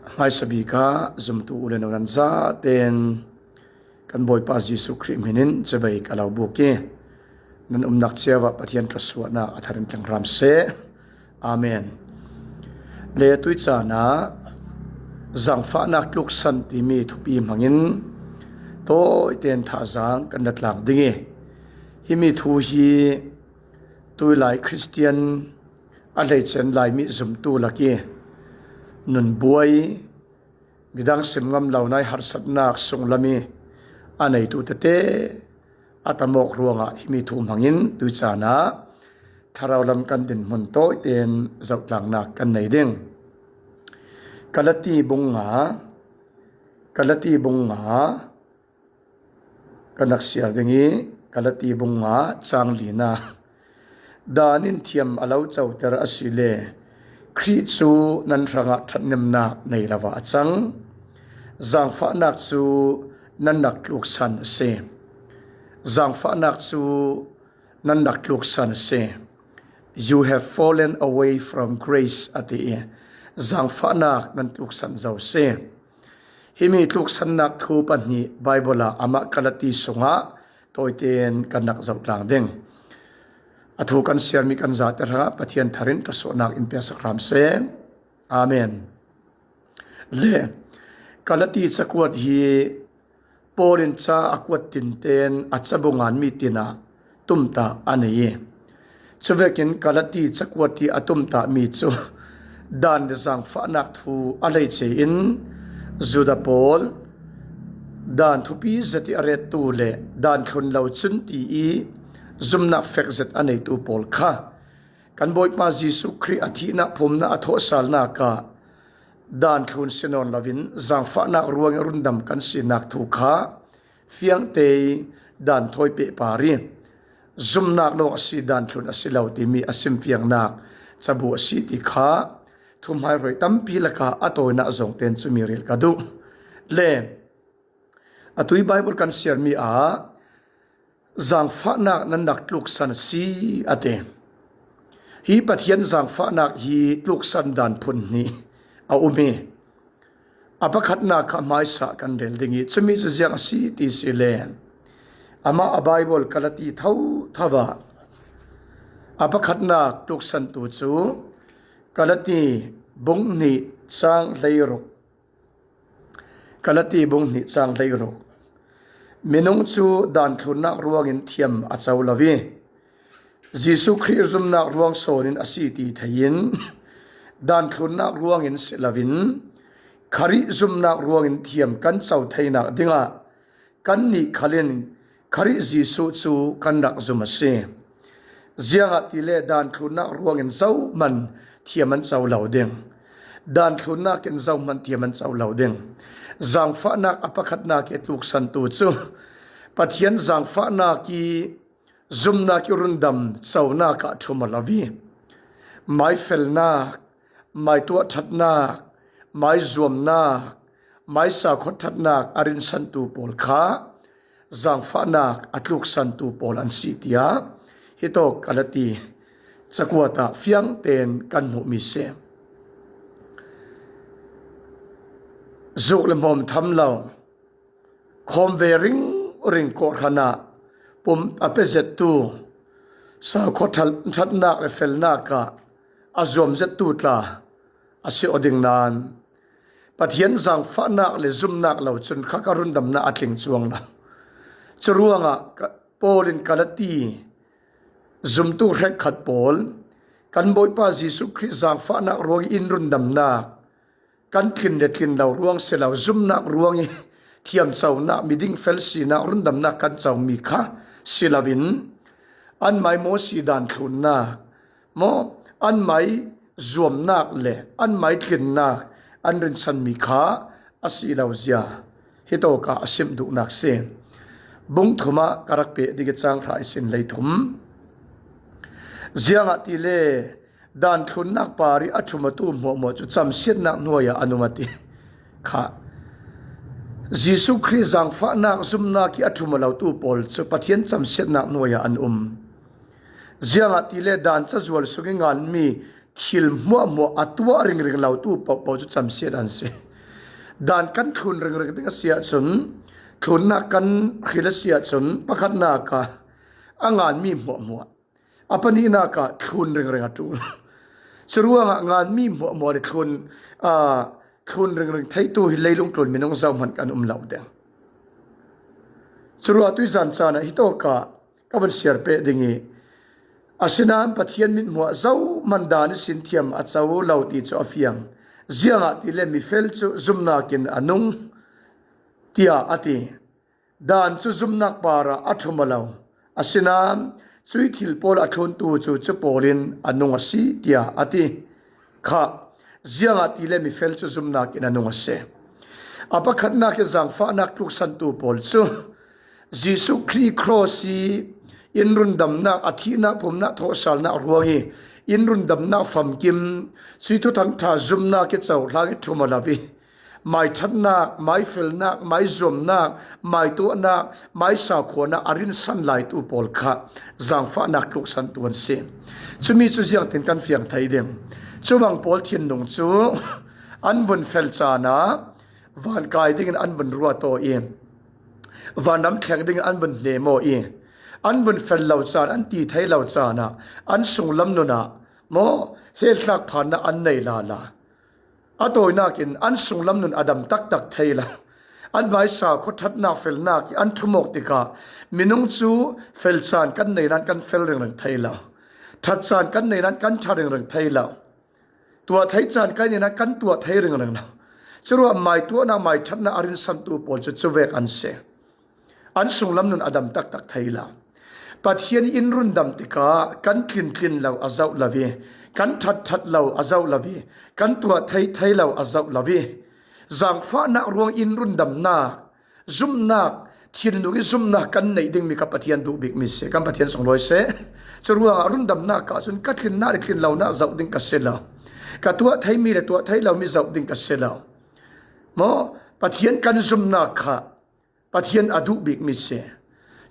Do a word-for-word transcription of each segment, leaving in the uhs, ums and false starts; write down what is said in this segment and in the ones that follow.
Hmaisabik ah zumtu u le nau nan zaten kan Bawipa Jesuh Khrih hminin chibai ka lo buk i, nan umnak ciau ah Pathian thluasuahnak a tharin tlanghram seh. Amen. Le tuicaan ah zangfahnak tluksan timi thupi hmangin tawiten thazaang kan na tlang ding i, himi thu hi tuilai Khristian a hleice in Laimi zumtu lak i nunbuai, midang sim ngam lo nai harsatnak sunglam i a neitu tete a tam awk ruangah himi thu hmangin tuicaan ah thlarau lam kan dinhmun tawiten zohtlangnak kan nei ding. Galati bung nga, Galati bung nga, kan rak siar ding i, Galati bung nga cang lina. Dan in thiam a lo coter a si le Khrih cu nan hrangah ṭhatnemnak nei lo ah a cang. Zangfahnak cu nan rak tluksan a si. Zangfahnak cu nan rak tluksan a si. "You have fallen away from grace," a ti i, zangfahnak nan tluksan zo a si. Himi tluksannak thu pahnih Baibal ah amah Galati sungah tawiten kan rak zohtlang ding. A thu kan siarmi kan zate hrangah Pathian tharin thluasuahnak in piaksak hram seh. Amen. Le Galati cakuat hi Paul in ca a kuat tinten a cabu nganmi tinah tumtah a nei i, cuvekin Galati cakuat i a tumtahmi cu dan le zangfahnak thu a hleice in Judah pawl, dan thupi zet i a rettu le dan thlun lo cun ti i zumnak fek zet a neitu pawl kha kan Bawipa Jesuh Khrih a thihnak, phumnak, a thawhsalnak ah dan thlun si nawn loin zangfahnak ruangin rundam kan sinak thu kha fiangte dan thawi pehpar i, zumnak lawng a si, dan thlun a si lo timi a simfiangnak cabu a si ti kha thuhmaihruai tampi lakah a tawinak zongten cumi rel ka duh. Le a tui Baibal kan siarmi ah zangfahnak nan rak tluksan a si, a ti. Hi Pathian zangfahnak hi tluksan dan phun hnih a um i, a pakhatnak kha hmaisa kan rel ding i, cumi cu ziang a si ti si le amah a Baibal Galati thotho ah a pakhatnak tluksantu cu Galati bung hnih cang hleiruk, Galati bung hnih cang hleiruk. Minung cu dan thlunnak ruangin thiam a co lo i, Jesuh Khrih zumnak ruang sawnin a si ti thei in, dan thlunnak ruangin si loin, Khrih zumnak ruangin thiam kan co theinak dingah kannih khal in Khrih Jesuh cu kan rak zum a si. Ziangahtile dan thlunnak ruangin zohman thiam an co lo ding. Dan thlunnak in zohman thiam an co lo ding. Zangfahnak a pakhatnak i tluksantu cu Pathian zangfahnak i zumnak i rundam conak ah ṭhum a lo i, maifelnak, maituah ṭhatnak, maizuamnak, maisakhuat ṭhatnak a rinsantu pawl kha zangfahnak a tluksantu pawl an si, tiah hitawk Galati cakuat ah fiangten kan hmuhmi si. Zuk le hmawm tham lo, khawm ve ringring kawhhran ah pum a pe zettu, sakhuat ṭhat-, ṭhatnak le felnak ah a zuam zettu tla a si aw ding nain, Pathian zangfahnak le zumnak lo cun kha ka rundamnak a tling cuang lo. Curuangah ka, Paul in Galati zumtu hrekkhat pawl, kan Bawipa Jesuh Khrih zangfahnak ruang in rundamnak, kan tlin le tlin lo ruang si lo, zumnak ruang i thiamconak, miding fel sinak, rundamnak kan comi kha si loin, anmai Mosi dan thlunnak maw, anmai zuamnak le anmai tlinnak an rinsanmi kha a si lo zia hitawk ah a simh duhnak si. Bung thum ah ka rak peh ding i, cang hra ihsin hleithum. Ziangahtile dan thlunnak par i a ṭhumatu hmuahhmuah cu camsiatnak hnuai ah an um a ti kha. Jesuh Khrih zangfahnak zumnak i a ṭhuma lotu pawl cu Pathian camsiatnak hnuai ah an um. Ziangahtile dan cazual sung i nganmi thil hmuahhmuah a tuah ringring lotu pohpoh cu camsiat an si. Dan kan thlun ringring ding a si ahcun, thlunnak kan hril a si ahcun, pakhatnak ah a nganmi hmuahhmuah, a pahnihnak ah thlun ringring a ṭul. Curuangah nganmi hmuahhmuah le thlun, aa, thlun ringring theitu hi leilung tlun minung zohhmanh kan um lo ding. Curuah tuizan caan ah hitawk ah ka vun siar peh ding i, asinain Pathian mithmuh ah zohhmanh dan ihsin thiam a co lo ti cu a fiang. Ziangahtile mifel cu zumnak in a nung, tiah a ti. Dan cu zumnak parah a ṭhum a lo. Asinain cuih thil pawl a thluntu cu cu pawl in a nung a si, tiah a ti. Kha, ziangahtile mifel cu zumnak in a nung a si. A pakhatnak i zangfahnak tluksantu pawl cu Jesuh Khrih cross i in rundamnak, a thihnak, phumnak, thawhsalnak ruang i in rundamnak famkim, cuih thuthang ṭha zumnak i cohlang i ṭhum a lo i, maiṭhatnak, maifelnak, maizuamnak, maituahnak, maisakhuanak a rinsan laitu pawl kha zangfahnak tluksantu an si. Cumi cu ziangtin kan fiang thei ding? Cubang pawl thinlung cu an vun fel caan ah vankai dingin an vun ruat aw i, vanram thleng dingin an vun hnem aw i, an vun fel lo caan, an ti thei lo caan ah an sunglam nun ah maw, hletlak phannak an nei lala. A tawinak in an sunglam nun a dam taktak thei lo. An hmaisa khua ṭhatnak felnak i an ṭhum awk tikah minung cu fel caan kan nei nain kan fel ringring thei lo. Ṭhat caan kan nei nain kan ṭha ringring thei lo. Tuah thei caan kan nei nain kan tuah thei ringring lo. Curuah maituahnak, maiṭhatnak a rinsantu pawl cu cuvek an si. An sunglam nun a dam taktak thei lo. Pathian in rundam tikah kan tlintlin lo a zoh lo i, kan ṭhatṭhat lo a zoh lo i, kan tuah thei thei lo a zoh lo i, zangfahnak ruang in rundamnak, zumnak, thinlung i zumnak kan neih dingmi kha Pathian duh bikmi si, kan Pathian sunglawi seh. Curuangah rundamnak ah cun ka tlinnak le tlin lonak zoh ding ka si lo. Ka tuah theimi le tuah thei lomi zoh ding ka si lo. Maw, Pathian kan zumnak kha Pathian a duh bikmi si.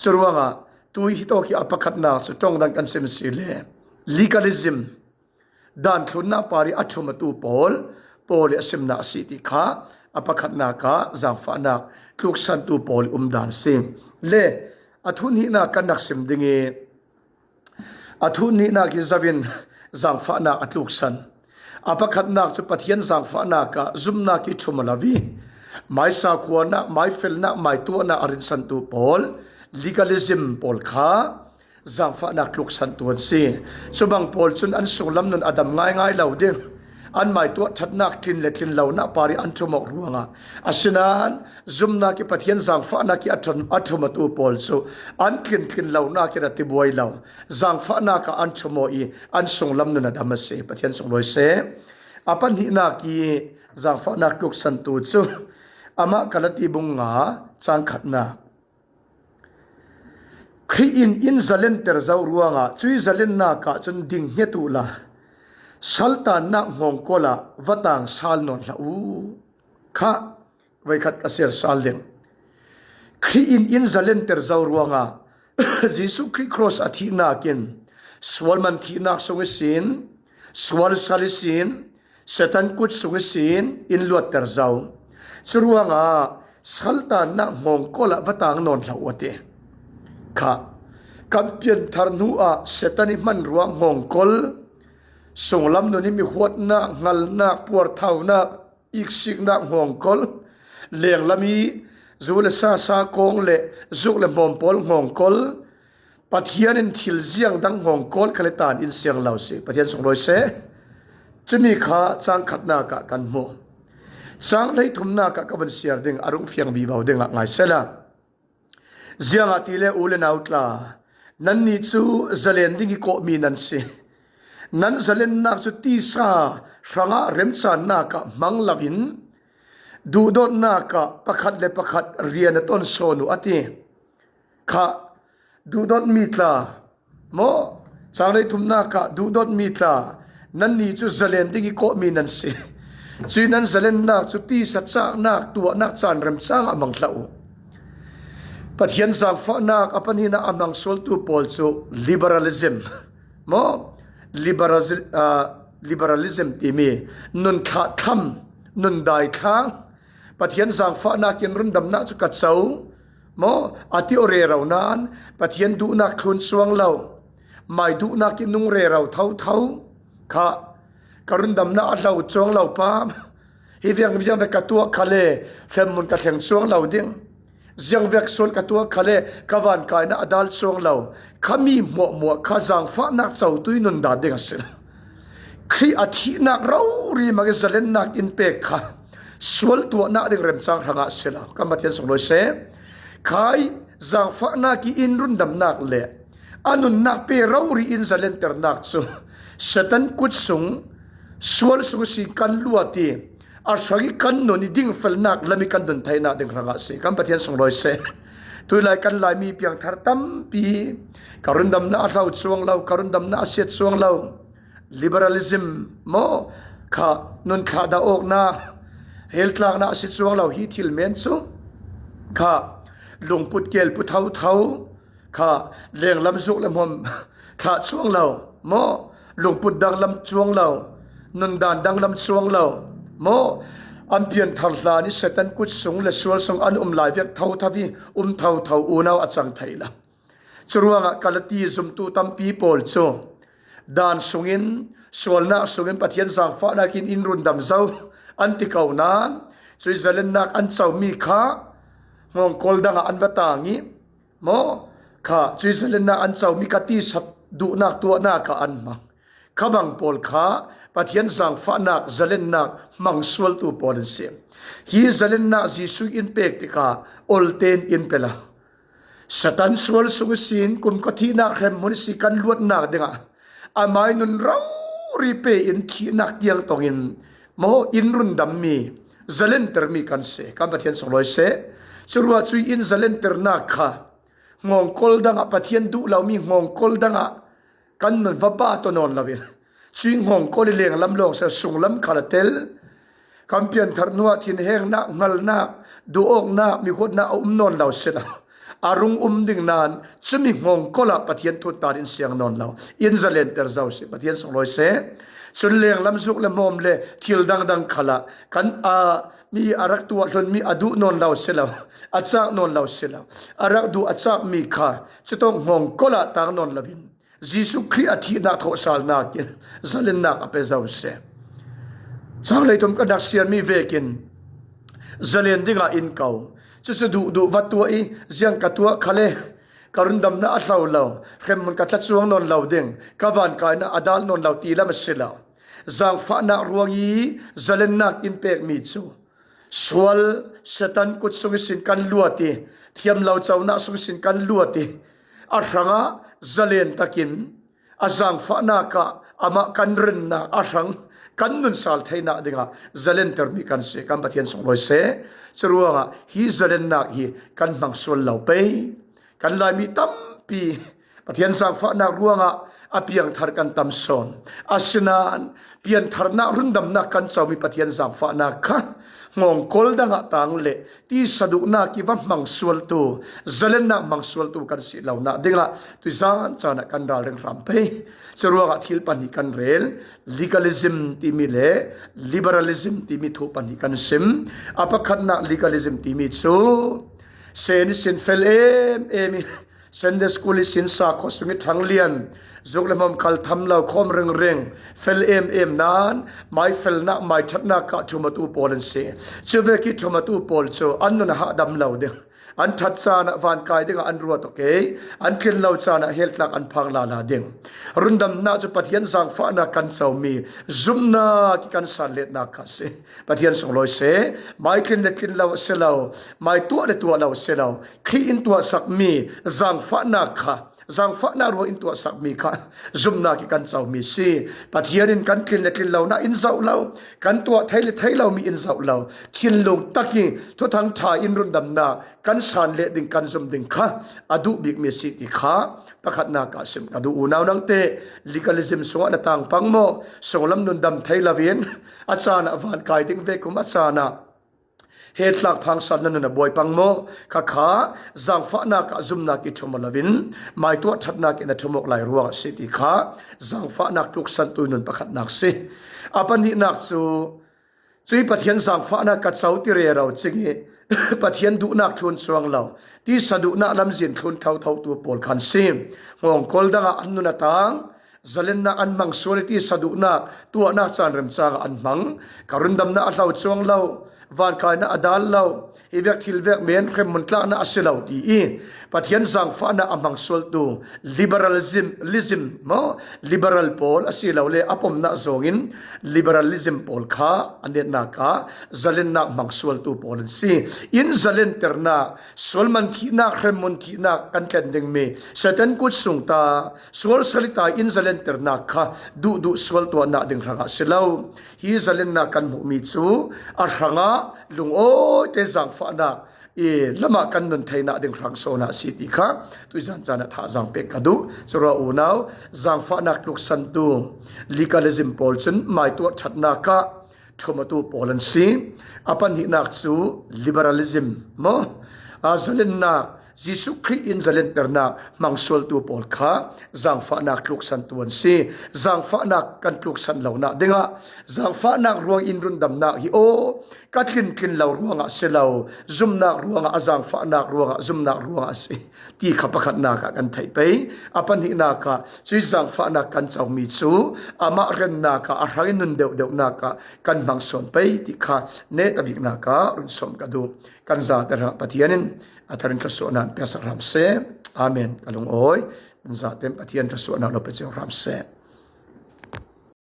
Curuangah tui hitawk i a pakhatnak cu ṭongdan kan sim si le legalism, dan thlunnak par i a ṭhum a tu pawl, pawl i a simnak a si ti kha a pakhatnak ah zangfahnak tluksantu pawl i um dan si. Le a thu hnihnak kan rak sim ding i, a thu hnihnak hi zoin zangfahnak a tluksan. A pakhatnak cu Pathian zangfahnak ah zumnak i ṭhum a lo i, maisakhuanak, maifelnak, maituahnak a rinsantu pawl, legalism pawl kha zangfahnak tluksantu an si. Cubang pawl cun an sunglam nun a dam ngaingai lo ding. An maituah ṭhatnak, tlin le tlin lonak par i an ṭhum awk ruangah, asinain zumnak i Pathian zangfahnak i a ṭhum, a ṭhum a tu pawl cu an tlin tlin lonak in a tibuai lo. Zangfahnak ah an ṭhum aw i an sunglam nun a dam a si. Pathian sunglawi seh. A pahnihnak i zangfahnak tluksantu cu amah Galati bung nga cang khatnak. Khrih in in zalenter zo ruangah cuih zalennak ah cun ding hniat uhla, saltannak hngawngkawl ah va tang sal nawn hlah u. Kha, voikhat ka siar sal ding. Khrih in in zalenter zo ruangah Jesuh Khrih cross a thihnak in sual man thihnak sung ihsin, sual sal ihsin, Satan kut sung ihsin in luatter zo. Curuangah saltannak hngawngkawl ah va tang nawn hlah u a ti. Kha, kan pianthar hnu ah Satan i hmanrua hngawngkawl, sunglam nun i mihuatnak, hngalnak, puarthaunak, iksiknak hngawngkawl, lenglam i zu le sa, sa kawng le zuk le hmawm pawl hngawngkawl, Pathian in thil ziang dang hngawngkawl kha le tan in siang lo si. Pathian sunglawi seh. Cumi kha cang khatnak ah kan hmu. Cang hleithumnak ah ka vun siar ding, a rung fiang vivo dingah ngai sehla. Ziangahtile u le nau tla, nannih cu zalen ding i kawhmi nan si. Nan zalennak cu tisa hrangah remcannak ah hmang loin duhdawtnak ah pakhat le pakhat rian a ton sawn uh a ti. Kha, duhdawtmi tla, maw, cang hleithumnak ah duhdawtmi tla, nannih cu zalen ding i kawhmi nan si. Cuih nan zalennak cu tisa caknak, tuahnak caan remcang ah hmang hlah u. Pathian zangfahnak a pahnihnak a hmang sualtu pawl cu liberalism, maw, liberalism, ah, liberalism timi nun thlah tham, nun dai thlang, Pathian zangfahnak in rundamnak cu ka co maw? A ti aw rero nain Pathian duhnak thlun cuang lo, mai duhnak in nung rero thotho kha ka rundamnak a hlo cuang lo pa. Hi viang viang ve ka tuah khal le hremhmun ka thleng cuang lo ding. Ziangvek sual ka tuah khal le ka vankaina a dal cuang lo. Khami hmuahhmuah kha zangfahnak cotui nundan ding a si lo. Khrih a thihnak rori mak i zalennak in pek kha sual tuahnak ding remcang hrangah a si lo. Kan Pathian sunglawi seh. Khai zangfahnak i in rundamnak le a nunnak pe rori in zalenternak cu Satan kut sung, sual sung si kan luat i a hrang i kan nun i dingfelnak lam i kan nun theinak ding hrangah a si. Kan Pathian sunglawi seh. Tuilai kan Laimi piangthar tampi ka rundamnak a hlo cuang lo, ka rundamnak a siat cuang lo. Liberalism maw? Kha nun thlah dah awknak, heltlaknak a si cuang lo hi thil men cu. Kha lungput kelpu thotho kha lenglam zuk le hmawm thlah cuang lo maw? Lungput danglam cuang lo, nundan danglam cuang lo maw? An pianthar hlan i Satan kut sung le sual sung an um lai vek thotho i um thotho unau a cang thei lo. Curuangah Kalati zumtu tampi pawl cu dan sungin, sualnak sungin Pathian zangfahnak in in rundam zo an ti ko nain, cui zalennak an comi kha ngawngkawl dangah an va tang i maw? Kha cui zalennak an comi kha tisa duhnak tuahnak ah an hmang. Kha bang pawl kha Pathian zangfahnak zalennak hmang sualtu pawl an si. Hi zalennak Jesuh in pek tikah olten in pe lo. Satan sual sung ihsin kumkhua thihnak hremhmun ihsi kan luatnak dingah amai nun rori pe in thihnak tiang tongin maw in rundammi, zalentermi kan si. Kan Pathian sunglawi seh. Curuah cui in zalenternak kha ngawngkawl dangah, Pathian duh lomi ngawngkawl dangah kan nun va pa taw nawn lo in, cui ngawngkawl i lenglam lawng seh, sunglam khal a tel. Kan pianthar hnuah thinhengnak, hngalnak, duhawknak, mihuatnak a um nawn lo si lo. A rung um ding nain cumi ngawngkawl ah Pathian thuttan in siang nawn lo. In zalenter zo si, Pathian sunglawi seh. Cun lenglam zuk le hmawm le thil dangdang khal ah kan, a, mi a rak tuah hlunmi a duh nawn lo si lo, a cak nawn lo si lo. A rak duh a cakmi kha cutawk ngawngkawl ah tang nawn lo in Jesuh Khrih a thihnak thawhsalnak in zalennak a pe zo seh. Cang leitum kan rak siarmi vekin zalen dingah in ko. Cucu duhduh va tuah i ziang ka tuah khal le ka rundamnak a hlo lo, hremhmun ka tla cuang nawn lo ding, ka vankaina a dal nawn lo ti lam a si lo. Zangfahnak ruang i zalennak in pekmi cu sual, Satan kut sung ihsin kan luat i, thiam lo conak sung ihsin kan luat i, a hrangah zalen takin a zangfahnak ah amah kan rennak a hrang kan nun sal theinak dingah zalentermi kan si, kan Pathian sunglawi seh. Curuangah hi zalennak hi kan hmang sual lo pei. Kan Laimi tampi Pathian zangfahnak ruangah a piangthar kan tam sawn. Asinain piantharnak, rundamnak kan comi Pathian zangfahnak kha ngawngkawl dangah tang le tisa duhnak i va hmang sualtu, zalennak hmang sualtu kan si lonak dingah tuizan caan ah kan ralring hram pei. Curuangah thil pahnih kan rel, legalism timi le liberalism timi thu pahnih kan sim. A pakhatnak legalism timi cu sen ihsin fel em em i Sunday school ihsin sakhaw sung i thlanglian, zuk le hmawm khal tham lo, khawm ringring, fel em em nain mai felnak, mai ṭhatnak ah ṭhumatu pawl an si. Cuvek i ṭhumatu pawl cu an nun a hahdam lo ding. An ṭhat caan ah vankai dingah an ruat awk i, an tlin lo caan ah heltlak an phang lala ding. Rundamnak cu Pathian zangfahnak kan comi zumnak i kan sanletnak kha a si. Pathian sunglawi seh, mai tlin le tlin lo a si lo, mai tuah le tuah lo a si lo, Khrih in tuahsakmi zangfahnak kha, zangfahnak ruang in tuahsakmi kha zumnak i kan comi si. Pathian in kan tlin le tlin lonak in zoh lo, kan tuah thei le thei lomi in zoh lo, thinlung tak i Thuthang ṭha in rundamnak kan san leh ding, kan zum ding kha a duh bikmi a si ti kha pakhatnak ah sim ka duh. Unau nangte, legalism sungah na tang pang maw? Sunglam nun dam thei loin a caan ah vankai ding ve kum a caan ah hetlak phangsan na nun a buai pang maw? Kha kha zangfahnak ah zumnak i ṭhum aw loin maituah ṭhatnak in a ṭhum awk lai ruang a si ti kha zangfahnak tluksantu nun pakhatnak si. A pahnihnak cu Cui Pathian zangfahna ka co ti rero cing i Pathian duhnak thlun cuang lo, tisa duhnak lamzin thlun thothotu pawl khan si. Ngawngkawl dangah an nun a tang, zalennak an hmang sual i tisa duhnak tuahnak caan remcang ah an hmang. Ka rundamna a hlo cuang lo, vankaina a dal lo, hi vek thil vek men hremhmun tlakna a si lo ti i Pathian zangfahna a hmang sualtu liberalism, lism maw, liberal pawl a si lo le a pomnak zawngin liberalism pawl kha a netnak ah zalennak hmang sualtu pawl an si. In zalenternak, sual man thihnak, hremhmun thihnak kan tlen dingmi Satan kut sung ta sual salita in zalenternak kha duhduh sual tuahnak ding hrangah si lo. Hi zalennak kan hmuhmi cu a hrangah lungawite zangfahnak i lamah kan nun theinak ding hrang sawnah a si ti kha tuizan caan ah thazang pek ka duh. Curuah unau, zangfahnak tluksantu legalism pawl cun maituah ṭhatnak ah ṭhumatu pawl an si. A pahnihnak cu liberalism maw, a zalennak, Jesuh Khrih in zalenternak hmang sualtu pawl kha zangfahnak tluksantu an si. Zangfahnak kan tluksan lonak dingah zangfahnak ruangin rundamnak hi aw, ka tlintlin lo ruangah si lo, zumnak ruangah, a zangfahnak ruangah, zumnak ruangah a si ti kha pakhatnak ah kan theih pei. A pahnihnak ah cui zangfahnak kan comi cu amah rennak ah a hrangin nun deuhdeuhnak ah kan hmang sawn pei ti kha neta biknak ah run sawm ka duh. Kan zate hrangah Pathian in a tharin thluasuahnak an piaksak hram seh. Amen. Ka lungawi. Kan zate in Pathian thluasuahnak lo pe cio hram seh.